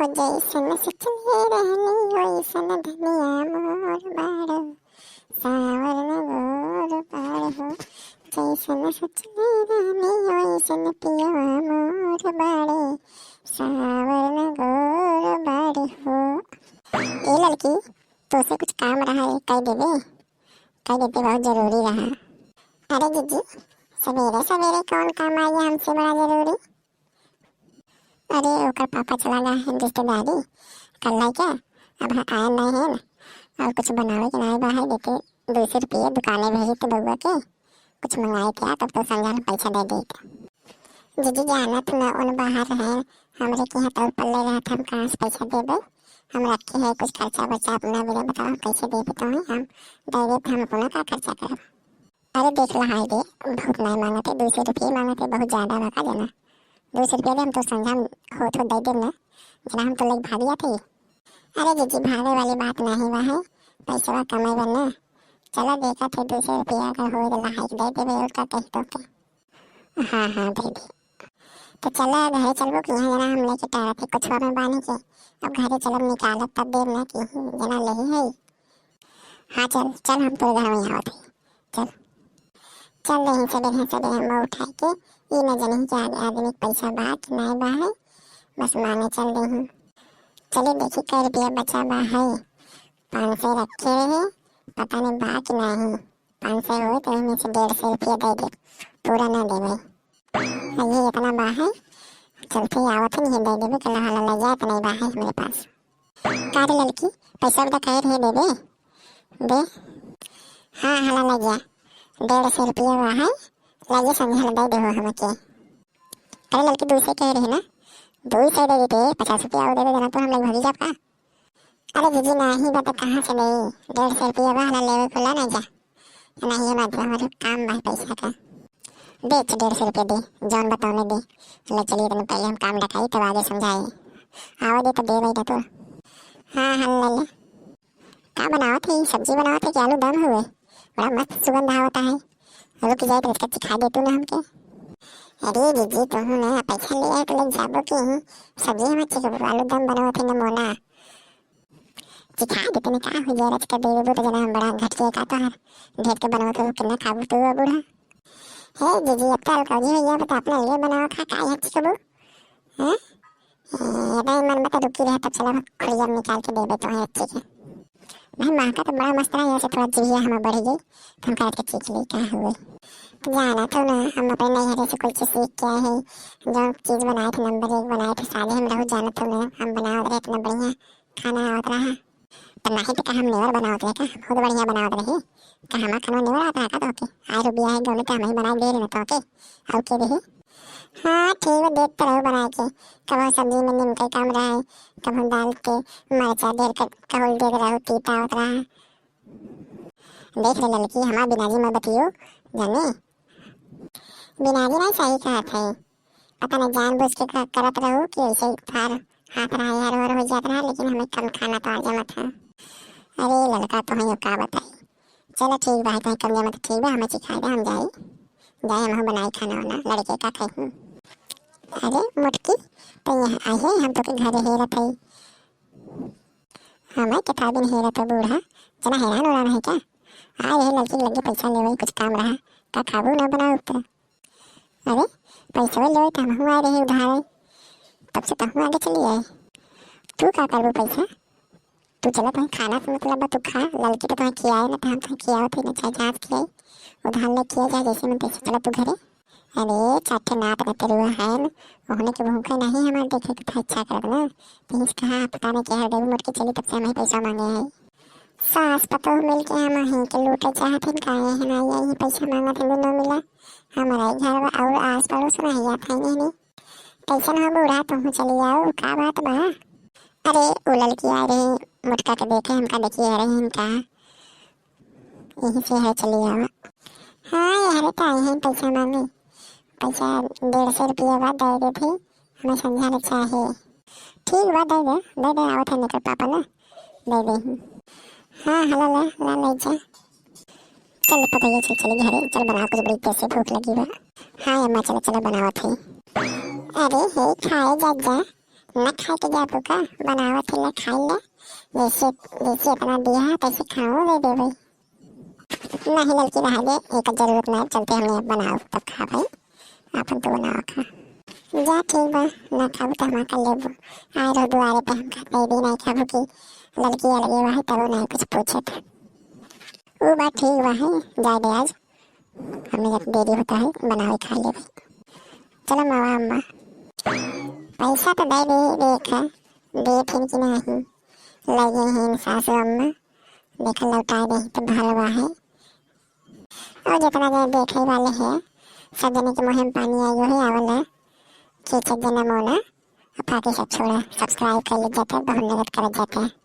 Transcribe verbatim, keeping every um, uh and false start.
ओ जैसन सोचले रहनी, ओइसन धनिया मोर बाड़ू, सावर न गोर बाड़ू। जैसन सोचले रहनी, ओइसन पियवा मोर बाड़े, सावर न गोर बाड़ू। ए लड़की, तोसे कुछ काम रहा है, कह देबे? कह देते, बहुत जरूरी रहा। अरे जीजी, सवेरे सवेरे कौन काम आ गया हमसे बड़ा जरूरी? अरे, ओकर पापा चला गया है रिश्तेदारी, कल है क्या? अब ह-, आया नहीं है ना, और कुछ बनावे के नहीं बा है, देते दो सौ रुपये दुकाने भेजे थे बउआ के, कुछ मंगाए थे, तब तो संझा में पैसा दे देते। जीजी, जानत न उन बाहर है, हमरे के यहाँ तौल पल्ले रहत, हम कहाँ से पैसा देबे? हम रखे है कुछ खर्चा बर्चा अपना, बिना बताओ कैसे देबे तो है, हम दे देते, हम अपना का खर्चा करब? अरे देख ला, हाय रे, बहुत नहीं मांगते, दो सौ रुपये मांगते, बहुत ज्यादा बा का जना। दो सौ रुपये दे, हम तो संझा में होत हो दे देब ना, जना हम तो लेके भागिया थे। अरे जीजी, भागे वाली बात नहीं बा है, पैसवा कमाई बा ना। चला देखा थे, दो सौ रुपया अगर होए तो लहाई के दे देबे, और का कही तो के। हाँ, हाँ, दे दे। तो चला घरे चलबो कि यहाँ जना हम लेके टारा थे कुछवा में बानी के। अब घरे चलब निकालब तब देब ना कि जना लेही है। हाँ चल, चल हम तोरे घर में आवत है। चल, चल रही सबेरे सबेरे हम उठाए के, ई न जनही कि आद-, आदमी के पैसा बा कि नाय बा है, बस मांगे चल रही। चले देखी कै रुपया बचा बा है, पाँच सौ रखे रहे, पता नहीं बा कि नहीं। पाँच सौ होए तो इनमें से डेढ़ सौ रुपया दे दे, पूरा ना देवे। आ ये इतना बा है, चलते ही आवत है, नहीं दे देवे, कल हाला लग जाए, इतना ही बा है हमारे पास। का रे लड़की, पैसा वैसा कहे रहे देबे? दे। हाँ, हाला लग गया, डेढ़ सौ रुपया बा है, लगे संझा ले दे देहो हमके। अरे लड़की, दो सौ कहे रहे ना, दो सौ दे देते, पचास रुपया और दे देना तो हम लोग भागी जाब का? अरे जीजी, नाही बा त कहाँ से देई? डेढ़ सौ रुपया बा, हला लेवे को ला ना जा। नाही ये बात बा, हमारे काम बा पैसा का। दे तो डेढ़ सौ रुपया दे, जौन बताओ में दे। ले चलिए, तने पहले हम काम डकाई, तब आगे समझाई। आवा दे तो दे भाई तो। हाँ, हाँ, ले ले। का बनावत है? सब्जी बनावत है कि आलू दम हुए? बड़ा मस्त सुगंध आवता है। रुक जाए तो इसका चिखा दे तू ना हमके। अरे जीजी, तू ना पैसा ले आए तो ले जाबो के ही। सब्जी हम अच्छे से आलू दम बनावत है, नमूना। चिखा दे तने, का हो जाए, रच के देबे तो जना हम बड़ा घट के का तोहार। ढेर के बनावत हो, कितना खाबू तू बूढ़ा। हे जीजी, अब तो अलकौजी हो गया, अब तो अपना लिए बनाओ खा, का है चिकबू? हैं? ए, अबे मन बता, रुकी रहे, तब चला खुड़िया में निकाल के देबे तो है अच्छे के। भाई, महका तो बड़ा मस्त रहा, यहाँ से थोड़ा जिभिया हम बढ़ गई, तो हम काट के चीख ली, का हुए। तो जाना तो ना, हम अपने नैहरे से कुल चीज सीख के आए हैं, जो चीज बनाए थे नंबर एक बनाए थे, साले हम रहू जाना तो ना, हम बनावत रहे इतना बढ़िया खाना आवत रहा। तो नाही तो का हम नेवर बनावत रहे का? बहुत बढ़िया बनावत रहे। का हमार खाना नेवर आवत रहा का तोके? आए रुबिया है गौने तो हम ही बनाए दे रहे ना तोके। और के रही? हाँ, ठीक है, देख तो रहो बनाए के। कबो सब्जी में निमके कम रहे, कबो दाल के मरचा ढेर के, कबो दे रहो तीता आवत रहा। देख ले लड़की, हमार बिनाजी मत बतियो, जाने? बिनाजी नहीं सही कहत है। पता नहीं जानबूझ के क-, करत रहू कि ऐसे थार हाथ रहा, यार और हो जात रहा, लेकिन हमें कम खाना तो आ जमत है। अरे लड़का, तो है का बताई। चलो ठीक बा, कहीं कम जमत ठीक बा, हमें सिखाई दे, हम जाई। जाए हम बनाई खाना वाना, लड़के का खाई। अरे मोटकी, तो यहाँ आई है, हम तो के घरे हेरत है। हमें कितना दिन हेरत है बूढ़ा, जना हैरान हो रहा है क्या? आए रहे लड़की के लगे पैसा लेवे, कुछ काम रहा, का खाबू ना बनाओ तो। अरे, पैसा लेवे तो हमहू आए रहे उधारे, तब से तहूँ आगे चली आए। तू का करबू पैसा? तू चला, तुम्हें खाना से मतलब बा, तू खा, लड़की तो तुम्हें खियाए ना, तो हम तुम्हें खियाओ थे ना, चाहे जहाँ से खियाई, उधार ले खिया, चाहे जैसे मन तैसे, चला तू घरे। अरे चार ठे नात रहते रुआ है न, ओहने के भूखे नहीं हमार देखे के था, अच्छा करब ना। तीस कहा पता नहीं क्या है, देवी मोट के चली तब से हमें पैसा मांगे है। सास पतोह मिल के हम ही के लूटे चाहत हैं, काहे है ना यही पैसा मांगत हैं दोनों मिला। हमारा ही घर बा और आस पड़ोस नहीं जात है नहीं। कैसन हो बूढ़ा, तुम चली आओ, का बात बा? अरे उ लड़की आ रही, मोटका के देखे, हमका देखिए आ रही इनका। यही से है, चली आवा। हाँ, यहरे तो आई हैं पैसा मांगे। पैसा डेढ़ सौ रुपया बा, दे दे थी, हमें संझा ले चाहे। ठीक बा, दे दे, दे दे, आवत है निकर पापा ना, दे दे ही। हाँ, हला ला, ला ले जा। चल पतैया, चल, चल घरे, चल बनाओ कुछ, बड़ी तेज से भूख लगी बा। हाँ अम्मा, चलो, चलो बनावत है। अरे हे, खाए जा, जा, ना खाए के जाबू का? बनावत है, ले खाई ले। जैसे, जैसे इतना दिया है, तैसे खाओ दे देबे। नहीं ललकी, रहा दे, एक जरूरत नहीं, चलते हमें बनाओ तब खा भाई, अपन तो बनाओ खा। जा ठीक बा, ना खाबू तो हमार कर लेबू। आए रहो दुआरे पे, हम खाते भी नहीं खाबू कि ललकी अलगे वही तब नहीं कुछ पूछत। ऊ बात ठीक बा है, जाए दे आज, हमें जब देरी होता है बनावे खा लेबे। चलो मावा अम्मा, पैसा तो दे दे, देख दे फिर कि नहीं लगे हैं सासू अम्मा, देख लौटा दे तो भलवा है। और जितना जने देखे वाले हैं सब जने के मुँह में पानी आयो है, आवला खींचे जना मोना, अब बाकी सब छोड़ा, subscribe कर ले जाता है, बहुत मेहनत कर जाता है।